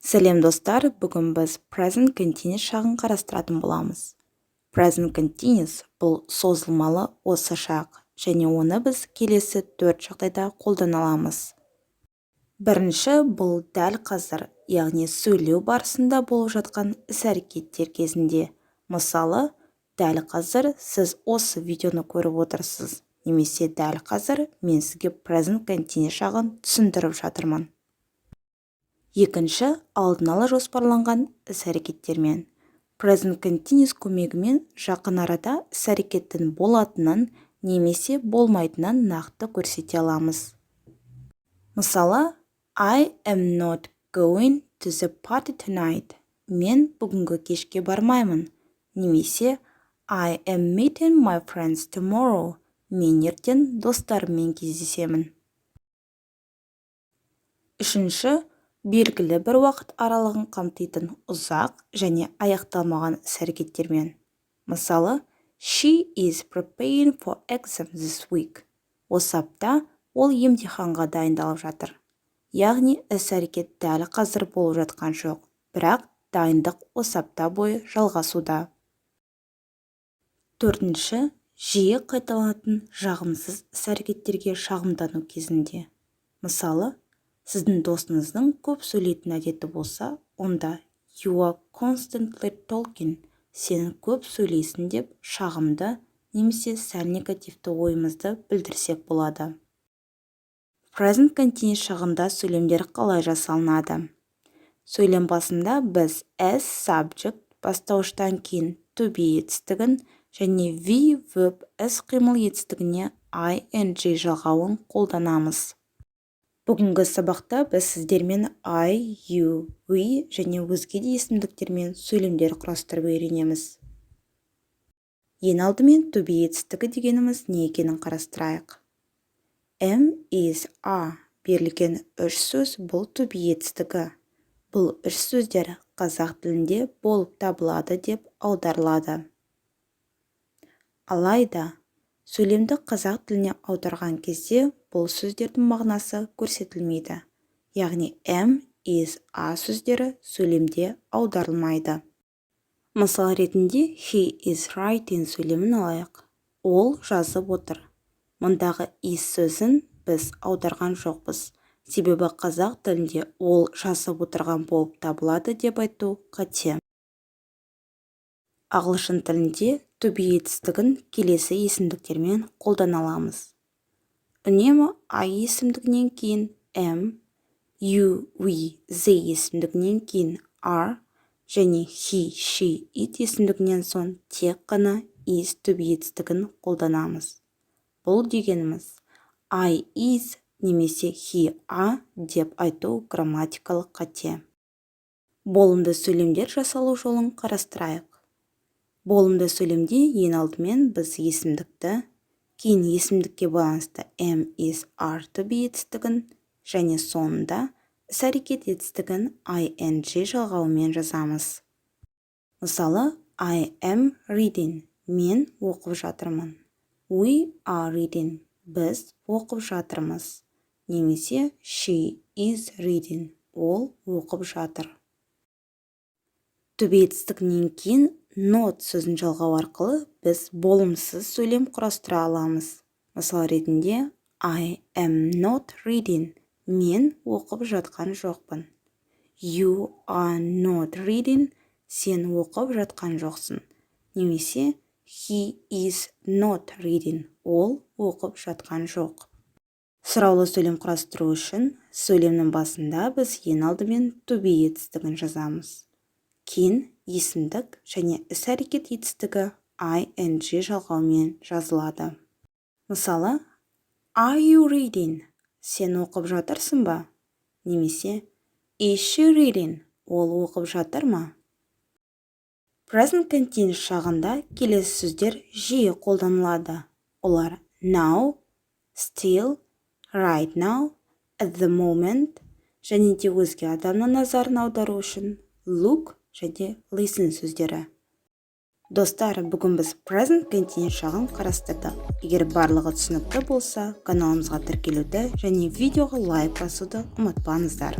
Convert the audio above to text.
Сәлем, достар! Бүгін біз present continuous шағын қарастыратын боламыз. Present continuous – бұл созылмалы осы шақ және оны біз келесі төрт жағдайда қолдана аламыз. Бірінші, бұл дәл қазір, яғни сөйлеу барысында болып жатқан іс-әрекеттер кезінде. Мысалы, дәл қазір сіз осы видеоны көріп отырсыз немесе дәл қазір мен сізге present continuous шағын түсіндіріп жатырмын. Екінші, алдын ала жоспарланған іс-әрекеттермен. Present continuous көмегімен жақын арада іс-әрекеттің болатынын немесе болмайтынын нақты көрсете аламыз. Мысалы, I am not going to the party tonight. Мен бүгінгі кешке бармаймын. Немесе I am meeting my friends tomorrow. Мен ертең достарыммен кездесемін. Үшінші, белгілі бір уақыт аралығын қамтитын ұзақ және аяқталмаған іс-әрекеттермен. Мысалы, she is preparing for exam this week. Осы апта ол емтиханға дайындалып жатыр. Яғни іс-әрекет дәл қазір болып жатқан жоқ, бірақ дайындық осы апта бойы жалғасуда. Төртінші, жиі қайталанатын жағымсыз іс-әрекеттерге шағымдану кезінде. Мысалы, сіздің досыңыздың көп сөйлейтін әдеті болса, онда «You are constantly talking», сен көп сөйлейсің деп шағымды немесе сәл негативті ойымызды білдірсек болады. Present continuous шағында сөйлемдер қалай жасалынады? Сөйлем басында біз S subject, бастауыштан кейін to be етістігін және V verb, іс-қимыл етістігіне ing жалғауын қолданамыз. Бүгінгі сабақта біз сіздермен I, you, we және өзге де есімдіктермен сөйлемдер құрастырып үйренеміз. Ең алдымен to be етістігі дегеніміз не екенін қарастырайық. Am, is, are берілген үш сөз – бұл to be етістігі. Бұл үш сөздер қазақ тілінде «болып табылады» деп аударылады. Алайда сөйлемді қазақ тіліне аударған кезде бұл сөздердің мағынасы көрсетілмейді, яғни am, is, are сөздері сөйлемде аударылмайды. Мысал ретінде «He is writing» сөйлемін алайық. Ол жазып отыр. Мұндағы is сөзін біз аударған жоқпыз, себебі қазақ тілінде «ол жазып отырған болып табылады» деп айту қате. Ағылшын тілінде to be етістігін келесі есімдіктермен қолдана аламыз. Үнемі I есімдігінен кейін am, you, we, they есімдігінен кейін are және he, she, it есімдігінен соң тек қана is to be етістігін қолданамыз. Бұл дегеніміз I is немесе he are деп айту грамматикалық қате. Болымды сөйлемдер жасалу жолын қарастырайық. Болымды сөйлемде ең алдымен біз есімдікті, кейін есімдікке байланысты am, is, are to be етістігін және соңында іс-әрекет етістігін ing жалғауымен жазамыз. Мысалы, I am reading – мен оқып жатырмын. We are reading – біз оқып жатырмыз. Немесе she is reading – ол оқып жатыр. To be етістігінен кейін not сөзін жалғау арқылы біз болымсыз сөйлем құрастыра аламыз. Мысал ретінде, I am not reading – мен оқып жатқан жоқпын. You are not reading – сен оқып жатқан жоқсың. Немесе he is not reading – ол оқып жатқан жоқ. Сұраулы сөйлем құрастыру үшін сөйлемнің басында біз ең алдымен to be етістігін жазамыз. Кейін есімдік және іс-әрекет етістігі ing жалғауымен жазылады. Мысалы, Are you reading? Сен оқып жатырсың ба? Немесе Is she reading? Ол оқып жатыр ма? Present continuous шағында келесі сөздер жиі қолданылады. Олар: now, still, right now, at the moment және де өзге адамның назарын аудару үшін look және listen сөздері. Достар, бүгін біз present continuous шағын қарастырдық. Егер барлығы түсінікті болса, каналымызға тіркелуді және видеоға лайк басуды ұмытпаңыздар.